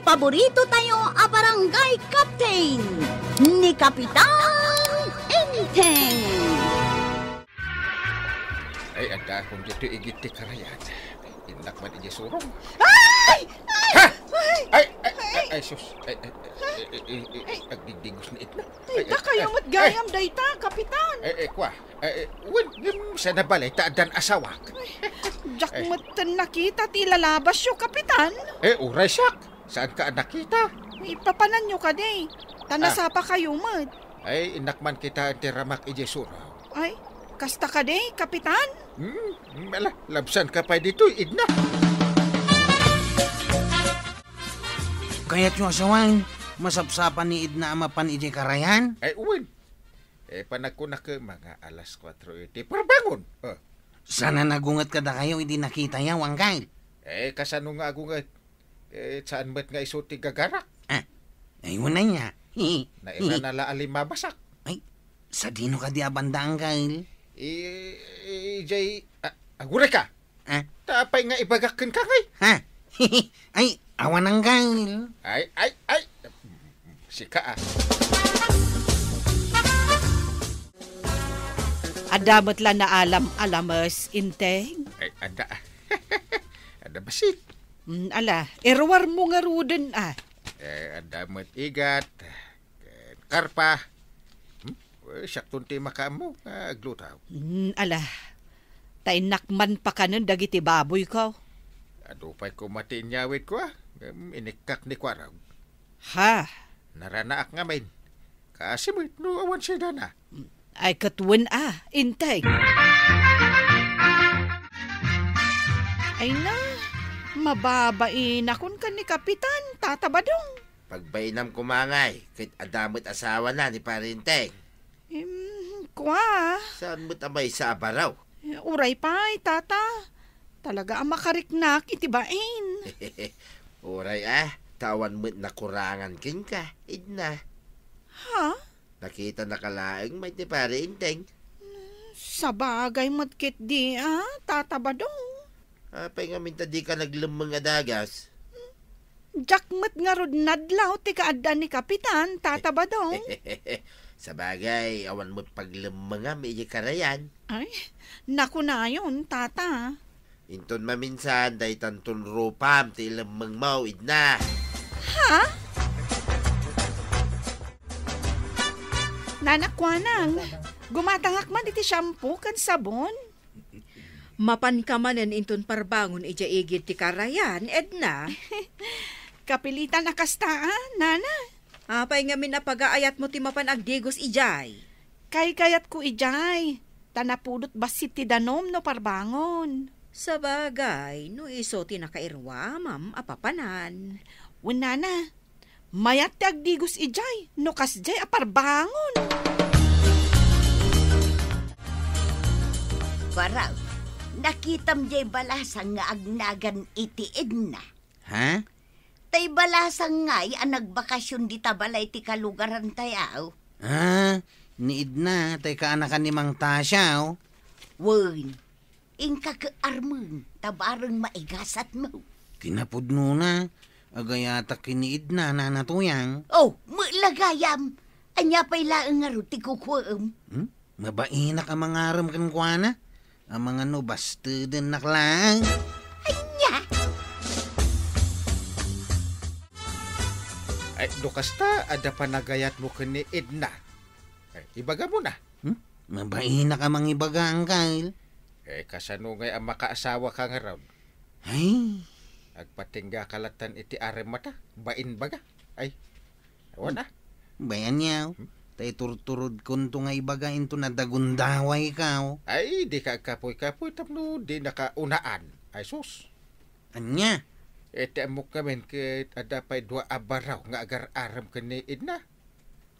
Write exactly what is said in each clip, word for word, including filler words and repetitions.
Paborito tayo a barangay captain, ni Kapitan Enteng. Ay, adda akon ditoy igid ti karayan. Innak man idiay surong. Ay! Ha? Ay! Ay, ay, ay, ay, sus. Ay, ay, ay, ay, ay, ay, agdigdigos ni Edna. Ay, ay, dakayo met gayam dayta, Kapitan. Ay, ay, kwa. Ay, ay, wen, ngem, saan a balay ta addan asawak? Ay, diak met ten nakita ti ilalabasyo, Kapitan. Eh, uray siak. Saanka a nakita? Ipapananyo kadi. Ta nasapakayo met. Ay, innak man kitaen ti ramak idiay surong. Ay, kasta kadi, Kapitan? Hmm, ala, labsanka pay ditoy, Edna. Kayatyo a sawen, masapsapan ni Edna a mapan idiay karayan? Ay, wen. Eh, panagkunak, eh, mga alas kuatro iti parbangon. Oh. Saan a nagunget kadakayo idi nakitayo, Anggal? Eh, kasano nga agunget? Eh, saan met nga isu ti gagarak? Ah, ay, wen aya. Nairana la a limabasak. Ay, sadino kadi a banda, Anggal? Eh, eh, jay, ah, agurayka. Ah? Ta apay nga ibagak kenka, ngay? Ha? Ay, awan, Anggal. Ay, ay, ay. Sika, ah. Adda met la naalam-alames, Enteng? Ay, adda. Adda bassit. Mm, ala, iruarmo ngaruden, ah. Eh, adda met igat. Ken karpa. Hmm? Eh, siakton ti makaammo nga agluto. Hmm, ala. Ta innak man pakanen dagiti baboyko. Adu pay koma ti inyawidko, ah. Ngem inikkak ni Kuarog. Ha? Naranaak ngamin. Kaasi met no awan sidana. Ay, ket wen a, Enteng. Ay na, mababainakon ken ni Kapitan, Tata Badong. Pagbainam koma ngay, ket adda met asawana ni Pare Enteng. Em, kua. Saan met a maysa a baro? Eh, uray pay, Tata. Talaga a makariknak iti bain. Uray a, ta awan met nakurangan kenka, Edna. Ha? Nakitanaka laeng met ni Pare Enteng. Sabagay met ketdi a, Tata Badong. Apay ngamin ta dika naglemmeng a dagas? Diak met ngarud nadlaw ti kaaddaan ni Kapitan, Tata Badong. Sabagay, awan met paglemmengam idiay karayan. Ay, nakunayon, Tata. Inton maminsan, daytanton rupam ti ilemmengmo, Edna. Ha? Nana Kuanang, gumatangak man iti shampoo ken sabon. Mapanka manen inton parbangon idiay igid ti karayan, Edna. Kapilitan a kasta, a, Nana. Apay ngamin a pagaayatmo ti mapan agdigos idiay? Kaykayatko idiay, ta napudot bassit ti danum no parbangon. Sabagay, no isu ti nakairuamam a papanan. Wen, Nana, mayat ti agdigos idiay no kasdiay a parbangon. Kuarog, nakitam diay balasang nga agnagan iti Edna? Ha? Tay balasang ngay a nagbakasyon dita balay ti kalugarantayo. Ah, ni Edna, tay kaanakan ni Mang Tasio. Wen, inka ket armen, ta bareng maigasatmo. Kinapudnona, agayatak ken ni Edna, Nana Tuyang. Oh, met la gayam. Ania pay laeng ngarud ti kukuem? Hmm? Mabainak a mangarem kenkuana. Amangan no bastedennak laeng. Ania? Ay, no kasta, adda panagayatmo ken ni Edna. Ay, ibagamona. Hmm? Mabainak a mangibaga, Angkel. Eh, kasano ngay a makaasawaka ngarud? Ay. Agpatinggaka lattan iti aremmata. Bain baga. Ay, awan a. Bayan yaw. Hmm? Ta iturturodkonto nga ibaga inton adda gundawaykaw. Ay, dika agkapuy-kapuy tapno dinaka unaan. Ay, sus. Ania? Eh, ti ammok ngamin ket adda pay dua a baro nga agar-arem ken ni Edna.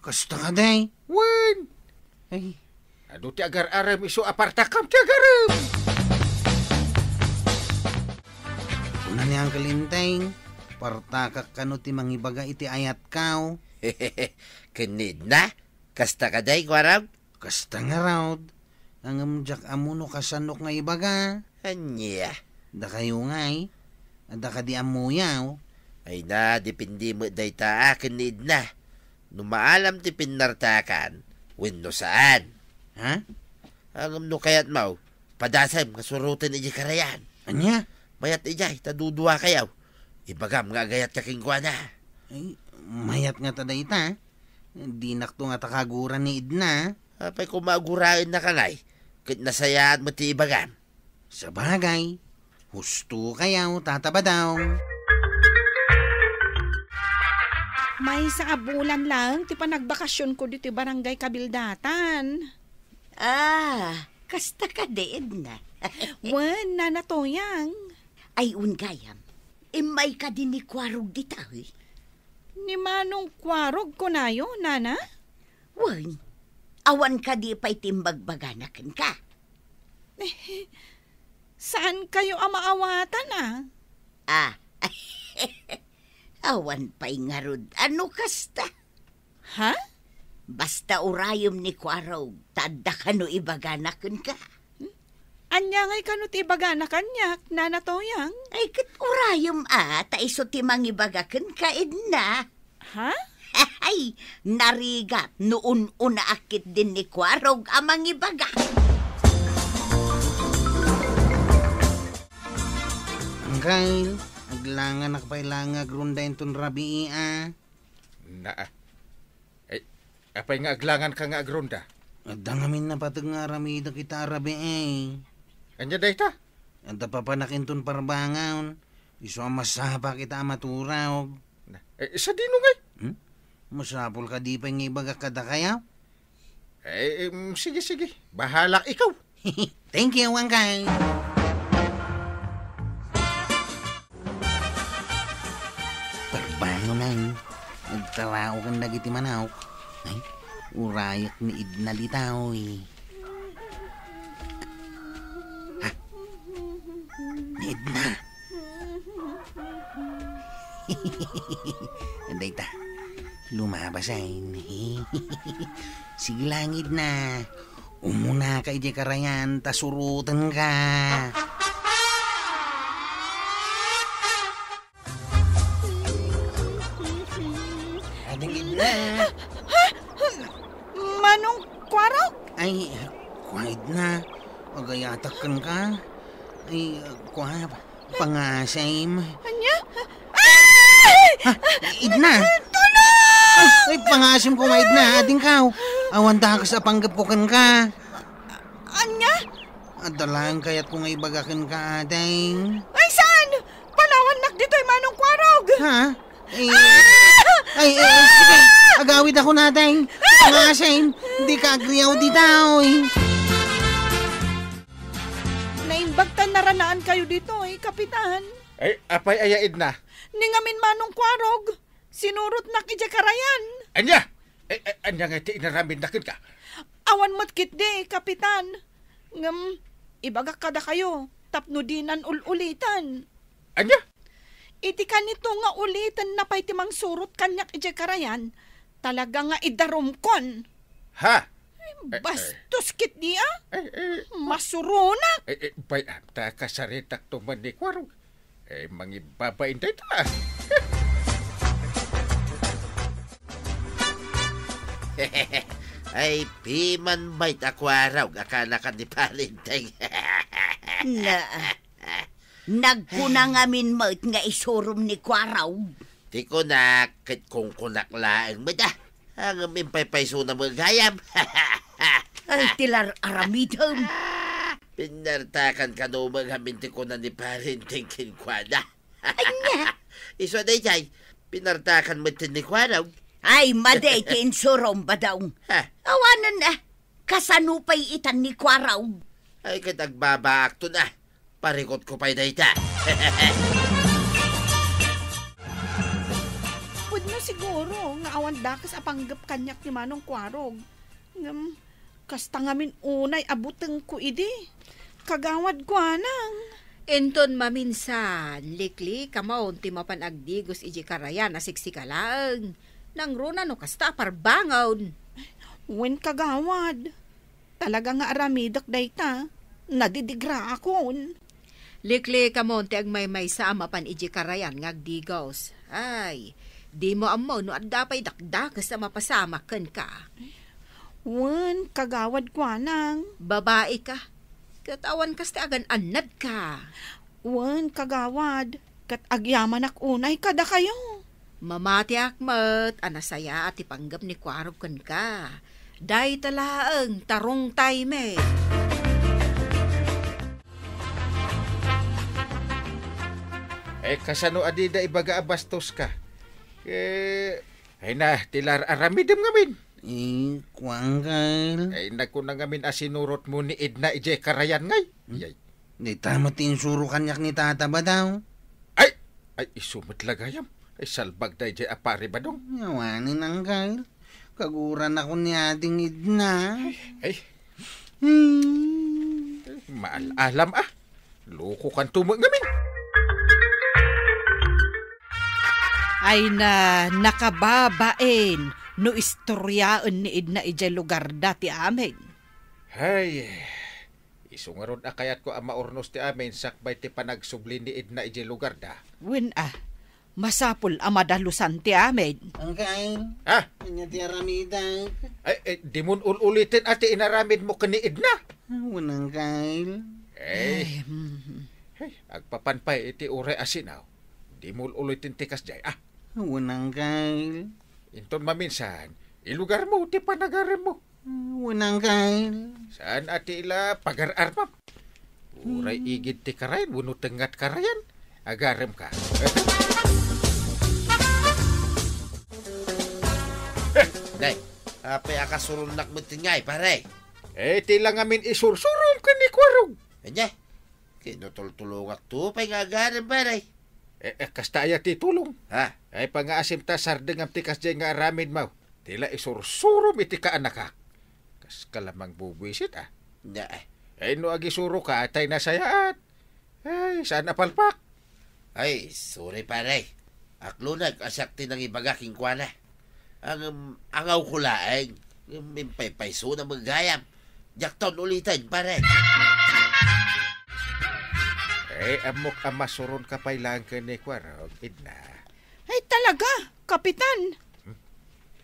Kasta kadi? Wen. Ay. Adu ti agar-arem isu a partakam ti agarem. Kuna ni Angkel Enteng, partakak kano ti mangibaga iti ayatkaw. Ken ni Edna? Kasta kadi, kuarog? Kasta ngarud. Ngem diak ammo no kasanok nga ibaga. Ania? Dakayo ngay, adda kadi ammoyaw, Ay na, depende met dayta a ken ni Edna. No maalam ti pinnartakan, wenno saan. Ha? Ngem no kayatmo, padasem nga suroten idiay karayan. Ania? Mayat idiay, ta duduakayo. Ibagam nga agayatka kenkuana. Ay, mayat ngata dayta. Dinakto ngata kaguran ni Edna. Apay koma aguraennaka ngay, ket nasayaat met ti ibagam. Sabagay, husto kayo, Tata Badong. Maysa a bulan laeng ti panagbakasionko ditoy Barangay Kabildatan. Ah, kasta kadi, Edna? Wen, Nana Toyang. Ay, wen gayam. Immay kadi ni Kuarog dita, eh? Ni Manong Kuarog, kunayo, Nana? Wen, awan kadi pay ti imbagbagana kenka? Saankayo a maawatan, a? Ah, awan pay ngarud a no kasta. Ha? Basta urayem ni Kuarog, ta adda kano ibagana kenka. Ania ngay kano ti ibagana kaniak, Nana Toyang? Ay, ket urayem a, ta isu ti mangibaga kenka, Edna. Ha? Ay, narigat no un-unaak ketdin ni Kuarog a mangibaga. Angkel, aglanganak pay la nga agrunda inton rabii, a. Naa. Ay, apay nga aglanganka nga agrunda? Adda ngamin napateg nga aramidek ita a rabii. Ania dayta? Adda papanak inton parbangon. Isu a masapak ita a maturog. Na, eh, sadino ngay? Hmm? Masapul kadi pay nga ibagak kadakayo? Eh, em, sige, sige. Bahalak ikaw. Thank you, Angkay. Parbangon ay. Nagtaraokan dagiti manok. Ay, urayak ni Edna dita, oy. Ha? Ni Edna. Dayta, lumabas ay. Sige lang, Edna. Umunaka idiay karayan, ta surotenka. Ading Edna. Ha? Manong Kuarog? Ay, kua, Edna. Agayatak kenka. Ay, kua, pangasim. Ania? Ay! Ha? Edna? Tulong! Ay, pangasim koma, Edna. Adingkaw. Awan dakas a panggepko kenka. Ania? Adda laeng kayatko nga ibaga kenka, ading. Ay, saan? Panawannak ditoy, Manong Kuarog! Ha? Eh, Ah! Ay, eh, sige. Agawidakon, ading. Pangasim. Dika agriaw dita, oy. Naimbag ta naranaankayo ditoy, Kapitan. Ay, apay aya, Edna? Ni ngamin, Manong Kuarog. Sinurotnak idiay karayan. Ania? Eh, eh, ania nga ti inaramidna kenka? Awan met ketdi, Kapitan. Ngem, ibagak kadakayo, tapno dinan ul-ulitan. Ania? Iti kanito nga ulitenna pay ti mangsurot kaniak idiay karayan, talaga nga idarumkon. Ha? Ay, eh, bastos eh. Ketdi, a? Eh, eh. Masuronak. Eh, eh, bay-am, ta kasaritakto man ni Kuarog. Eh, mangibabain dayta. Ay, piman bay ta Kuarog a kanakan ni Parinteng. Na, nagkuna ngamin met nga isurom ni Kuarog. Ti kunak, ket kunkunak laeng met, a. Ngem impaypaysona met gayam. Ay, ti lar-aramidem. Pinartakan kano met ngamin ti kuna ni Parinteng kenkuana. Ania? Isu a daydiay, pinartakan met ti ni Kuarog. Ay, madi ti insurom, Badong. Ha? Awanen, a, kasano pay itan ni Kuarog? Ay, ket agbabaakton, a. Parikutko pay dayta. Pudno siguro nga awan dakes a panggep kaniak ni Manong Kuarog. Ngem, kasta ngamin unay a butengko idi. Kagawad kuanang. Inton maminsan, liklik a maon ti mapan agdigos iti karayan a siksika laeng. Nangruna no kasta a parbangon. Wen, kagawad. Talaga nga aramidek dayta. Nadidigraakon. Liklik a maon ti agmaymaysa a mapan iti karayan nga agdigos. Ay, dimo ammo no adda pay dakdakes a mapasamak kenka. Wen, kagawad, kuanang. Babai ka. Ket awan kas ti agan-annad ka. Wen, kagawad, ket agyamanak unay kadakayo. Mamatiak met a nasayaat ti panggep ni Kuarog kenka. Dayta laeng, tarungtay met. Eh, kasano a dida ibaga a bastos ka? Eh, ay na, ti lar-aramidem ngamin. Eh, kuan, Kyle. Ay, nagkuna ngamin a sinurot mo ni Edna idiay karayan ngay. Hmm? Yay. Dayta met ti insuro kaniak ni Tata Badaw. Ay! Ay, isu met la gayam. Ay, salbag daydiay a pari, Badong. Awanen, Uncle. Kaguranakon ni Ading Edna. Ay, ay. Hmm. Ay, maal-alam, ah. Lokokanto met ngamin. Ay na, nakababain no istoryaen ni Edna idiay lugarda ti amin. Ay, isu ngarud a kayatko a maurnos ti amin sakbay ti panagsubli ni Edna idiay lugarda. Wen a, masapul a madalusan ti amin. Uncle, Ha? Ania ti aramidek? Ay, eh, dimon ul-uliten a ti inaramidmo ken ni Edna. Wen, Uncle. Eh, Ay, mm. Hey, agpapan pay iti uray a sinaw. Dimon ul-uliten ti kasdiay, ah. Wen, Uncle. Inton maminsan, ilugarmo ti panagaremmo. Wen, Uncle. Saan a ti ila pagar-armam? Uray Hmm. igid ti karayan wenno tengnga ti karayan, agarem ka. Eh, Day, apay a kasuronnak met ngay, pare? Eh, ti la ngamin isursurom ken ni Kuarog. Ania? Kinutultulongak to pay nga agarem, pare. Eh, eh, kasta aya ti tulong? Ha? Ay, pangaasim ta sardengam ti kasdiay nga aramidmo. Ti la isursurom iti kaanakak. Kas ka la mangbubuisit, ah. Nia, eh. Ay, no agisuro ka, tay nasayaat. Ay, saan a palpak? Ay, sorry, pare. Akloneg a siak ti nangibaga kenkuana. Ngem, angawko laeng. Ngem, impaypaysona met gayam. Diakton uliten, pare. Eh, ammok a masuron ka pay laeng ken ni Kuarog, Edna. Ay, talaga, Kapitan. Hmm?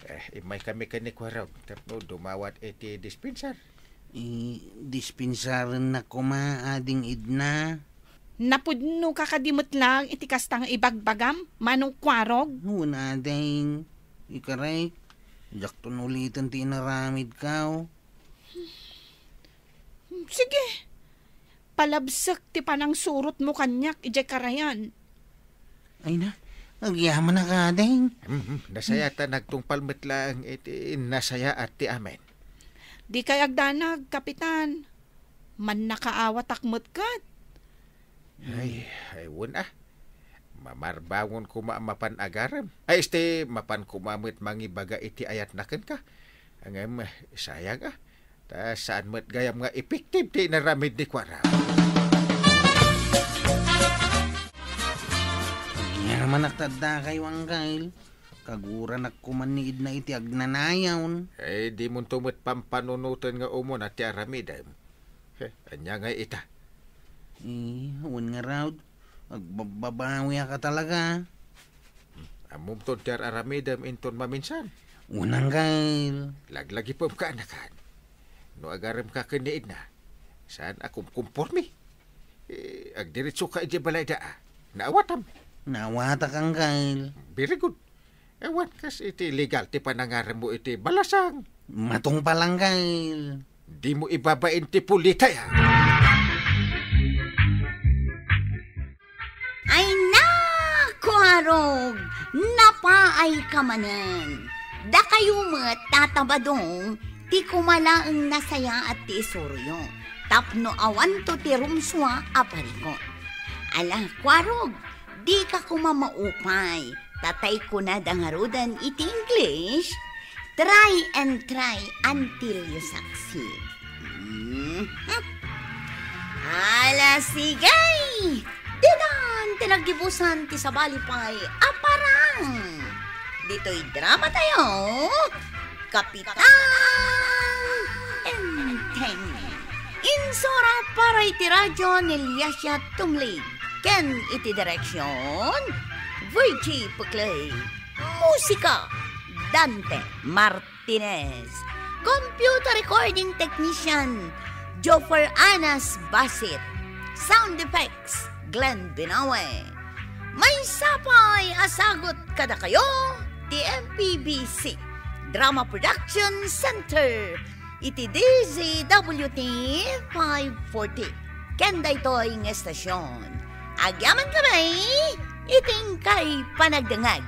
Eh, immay kami ken ni Kuarog tapno dumawat iti dispensar. Eh, dispensarennak koma, Ading Edna. Napudno ka kadi met laeng iti kasta nga ibagbagam, Manong Kuarog? Wen, Ading. Ikarek, diakton uliten ti inaramidko. Sige, palabsek ti panangsurotmo kaniak idiay karayan. Ay na, agyamanak, Ading. Mhm, nasayaat a nagtungpal met laeng iti nasayaat ti amin. Dikay agdanag, Kapitan. Mannakaawatak met ket. Ay, ay, wen a. Mamarbangon koma a mapan agarem. Ay, este, mapan koma met mangibaga iti ayatna kenka. Ngem, sayang a. Ta saan met gayam nga effective ti inaramid ni Kuarog. Agyamanak kadakayo, Uncle. Kaguranak koma ni Edna iti agnanayon. Eh, dimonto met pampanunoten nga umuna ti aramidem. He, ania ngay ita? Eh, wen ngarud, agbabbabawiak a talaga. Ammomton ti ar-aramidem inton maminsan. Wen, Uncle. Laglagipem kaanakan. No agarem ka ken ni Edna, saan a kumkumpormi? Eh, agdiretso ka idiay balayda a. Naawatam. Naawatak, Uncle. Very good. Awan kas iti legal ti panangaremmo iti balasang. Matungpal, Uncle. Dimo ibabain ti pulitaya. Ay na, Kuarog! Napaay ka manen. Dakayo met, Tata Badong, ti koma laeng nasayaat ti isuroyo, tapno awanto ti rumsua a parikut. Ala, Kuarog, dika koma maupay, ta tay kunada ngaruden iti English, "Try and try until you succeed." Mhm. Ala, sige! Didan ti naggibusan ti sabali pay a parang. Ditoy drama tayo, Kapitan Enteng. Insurat para iti radyo ni Liasia Tumlig. Ken iti direksyon, Virgie Puclay. Musika, Dante Martinez. Computer recording technician, Joffer Anas Basit. Sound effects, Glenn Binawe. Maysa pay a sagut kadakayo ti M P B C Drama Production Center iti D Z W T five forty. Ken daytoy nga estasion, agyaman kami iti inkay panagdengngeg.